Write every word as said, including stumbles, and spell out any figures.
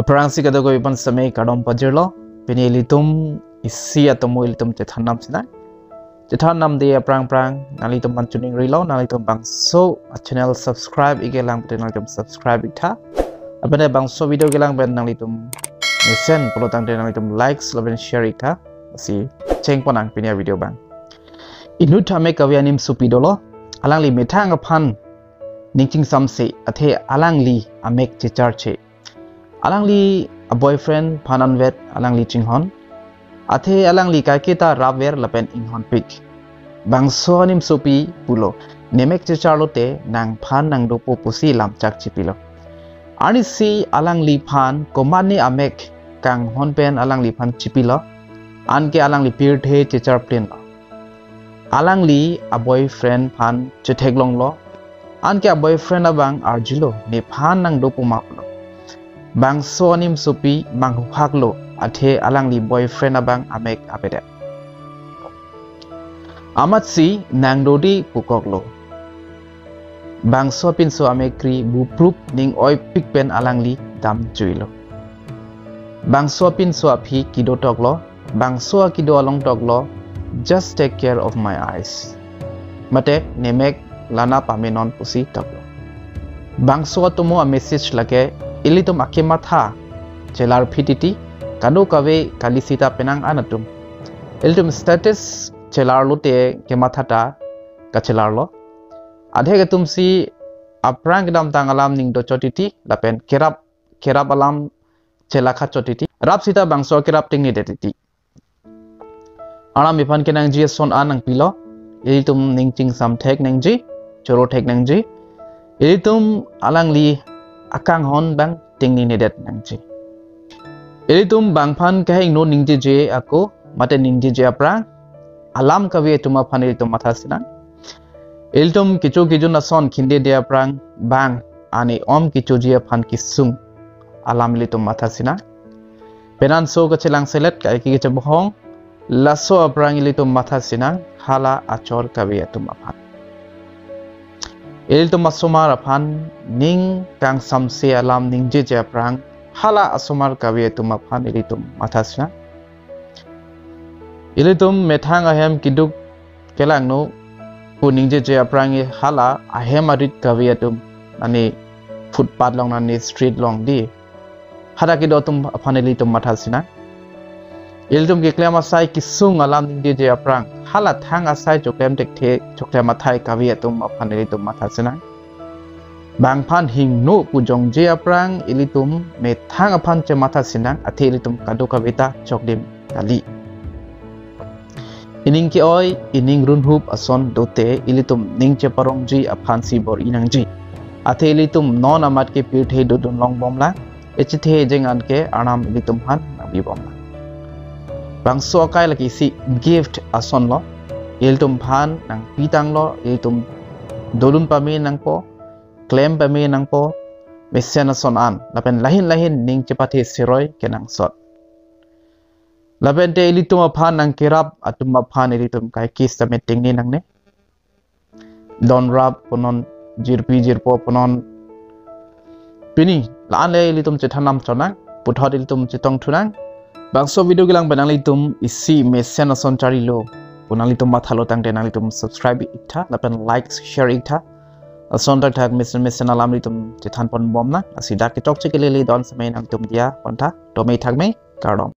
Aphrangsi kadokave aphan seme kardom pajirlo. Pini ilitum isi atomo ilitum chethan nam sinang. Chethan namde aphrang aphrang nanglitum aphan choningrilo, nanglitum bangso a channel subscribe ik-e lang pen nanglitum subscribe iktha. Lapen bangso video kelang pen nanglitum mesen pulo tangte nanglitum likes lapen share iktha. Lasi chengpon nang pini a video abang. Inut amek kave anim sopi dolo. Alangli methang aphan ning chingsamse, athe alangli amek checharche. Alangli a boyfriend aphan anvet alangli chinghon. Athe alangli kaiketa rapver lapen inghonpik. Bangso anim sopi pulo, "Nemek checharlote nangphan nangdopo," pusi lamchak chipilo. Arnisi alangliphan komatne amek kanghon pen alangliphan chipilo. Anke alangli pirthe checharplinlo. Alangli a boyfriend aphan chetheklonglo. Anke a boyfriend abang arjulo, "Nephan nangdopo ma?" pulo. Bangso anim sopi manghuhaklo, athe alangli boyfriend abang amek avedet. Amatsi nangdodi pukoklo. Bangso apinso amek kri buprup ning oipik pen alangli damjuilo. Bangso apinso aphi kedo toklo, bangso akedo along toklo, "Just take care of my eyes." Mate, "Nemek lana pamenon," pusi toklo. Bangso atomo a message lake ilitum akematha chelarphi titi, kadokave kali sita penang an atum. Ilitum status chelarlote kematha ta kachelarlo. Adhek atumsi aphrang kedamtang alam ning dochot titi, lapen kerap kerap alam chelakha chot titi. Rap sita bangso kerap tingnedet titi. Arnam iphan kenangji ason an nangpilo. Ilitum ning chingsam thek nangji, choro thek nangji. Ilitum alangli akanghon abang tingnedet nangji. Ilitum bangphan kehingno ningjeje ako, mate ningjeje aphrang, alam kave atum aphan ilitum matha sinang. Ilitum kecho kejun ason khindede aphrang bang, ani om kechoji aphan kesung alam ilitum matha sinang. Penanso kachelang selet kaike kechebohong, laso aphrang ilitum matha sinang, hala achor kave atum aphan. Ilitum asomar aphan ning kangsamse alam ningjeje aphrang, hala asomar kave atum aphan ilitum matha sinang. Ilitum methang ahem keduk kelangno pu ningjeje aphrang hala ahem arit kave atum, ani footpath along, ani street along di, hadak kedo atum aphan ilitum matha sinang. Ilitum keklem asai kesung alam ningjeje aphrang, hala thang asai choklem thekthe, choklem athai kave atum aphan ilitum matha sinang. Bangphan hingno pu jongje aphrang ilitum methang aphan chematha sinang, athe ilitum kadokave ta choklim kali. Ining ke-oi, ining runhup ason dote ilitum ning cheparongji aphansi bor-i nangji. Athe ilitum non amat ke pirthe dodun longbomlang, echethe ejeng an ke Arnam ilitum aphan nangpibomlang. Bangso akai lake isi gift asonlo, ilitum aphan nangpitanglo, ilitum dolun pame nangpo, klem pame nangpo, mesen ason an, lapen lahin lahin ning chepathe seroi kenangsot. Lapente ilitum aphan nangkerap atum aphan ilitum kaiketa meeting ni nangne. Don rap punon, jirpi jirpo punon. Pini la-an le ilitum chethan nam chonang, puthot ilitum chetong thunang. Bangso video kelang pen nanglitum isi mesen ason charilo pu nanglitum mathalo tangte nanglitum subscribe iktha, lapen like, share iktha. Ason thakthak mesen mesen alam ilitum chethanponbomnang. Lasi dak kechokche kelele don samai nangtum diya pontha. Tome thakme, kardom.